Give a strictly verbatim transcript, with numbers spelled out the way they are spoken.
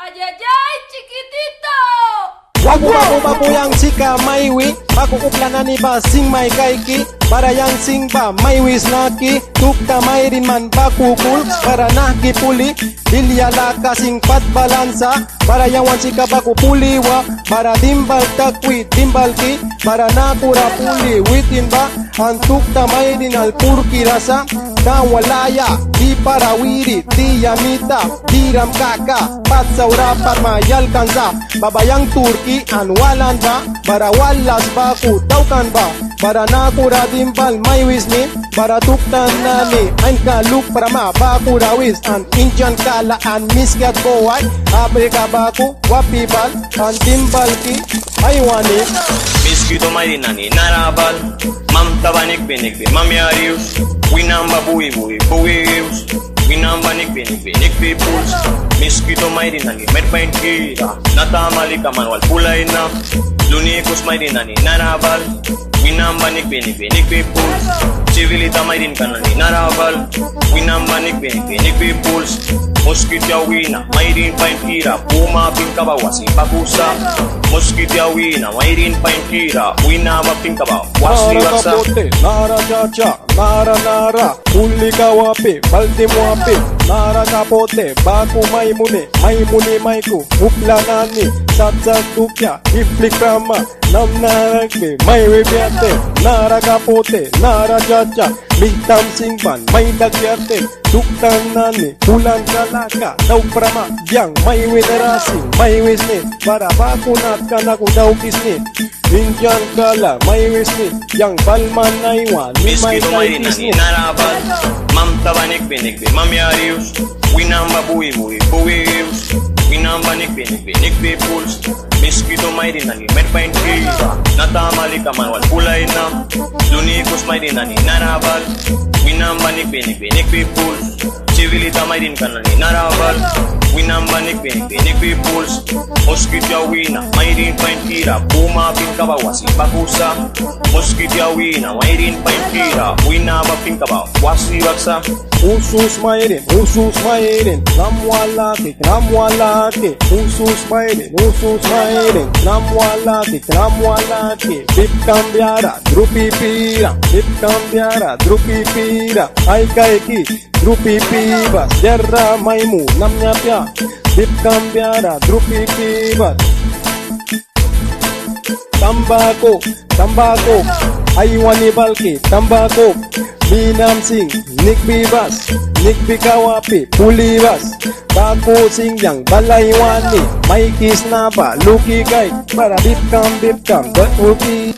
Ayayay, chiquitito. Baku, baku, baku, yang sika maiwi, baku upla nani ba sing mai kaiki, bara yang sing ba maiwi snaki, tukta mairin man baku kul, bara nahki puli, bilia laka sing pat balansa, bara yang wan sika baku puli wa, bara dimbal takwi, dimbalki, bara nakura puli witin ba, an tukta mairin al purkira sa, tawa laya, dipara wiri, dia mita, diram kaka, pat saura pat ma yalkan sa, baba yang turki, an walan ba, bara walas baku daukan ba, bara nakura dimbal mai wisni, bara tuktan nani, ainka luk prama, bakura wis, an injan kala, an miskiat bowai, Afrika baku, wapi bal, an dimbalki, aiwani. Miskito mairin nani nara bal, mamta ba nikbi nikbi, mamiarius, winam ba bui bui, buius, winam ba nikbi nikbi, nikbi puls, miskito mairin nani, merpain kira, nata malika man wal pulaina, lunikus mairin nani nara bal, winam ba nikbi nikbi, nikbi puls, sivilita mairin kan nani nara bal, winam ba nikbi nikbi, nikbi puls, muskitia wina, mairin pain kira, puma pinka ba wasi baku sa, muskitia wina, mairin pain kira, wina ba pinka ba wasi baksa. Nara kapote, nara chacha, nara nara, pulika wapi, baltim wapi, nara kapote, baku mai muni, mai muni maiku, upla nani, sat sat dukia, iflik prama, namna nakbi, mai wibiate, nara kapote, nara chacha, mihtam sing ban, mai dakiate, tuktan nani, pulan kalaka, dauk prama, yang, mai winara sing, mai wisni, bara baku natka naku daukisni, injan kala, mai wisni, yang balman aiwa, ni mai kaikisni. Miskito mairin nani nara bal, mamta ba nikbi nikbi, mamiarius, winam ba bui bui, buius, winam ba nikbi nikbi, nikbi puls, miskito mairin nani, merpain kira, nata malika man wal pulaina, lunikus mairin nani nara bal, winam ba nikbi nikbi, nikbi puls, sivilita mairin kan nani nara bal, winam ba nikbi nikbi, nikbi puls, muskitia wina, mairin pain kira, puma pinka ba wasi baku sa, muskitia wina, mairin pain kira, wina ba pinka ba wasi baksa. Usus mairin, usus mairin, kram walaki, kram walaki, usus mairin, usus mairin, kram walaki, kram walaki, bip kambiara, drupi pira, bip kambiara, drupi pira, ai kaiki, drupi pi bas, diara maimu, namnya pia, bip kambiara, drupi pi bas. Tambaku, tambaku, aiwani balki, tambaku, minam sing, nikbi bas, nikbi kawapi, puli bas, baku sing yang bal aiwani, maikisna ba, luki kaik, bara bip kam, bip kam, ba uki.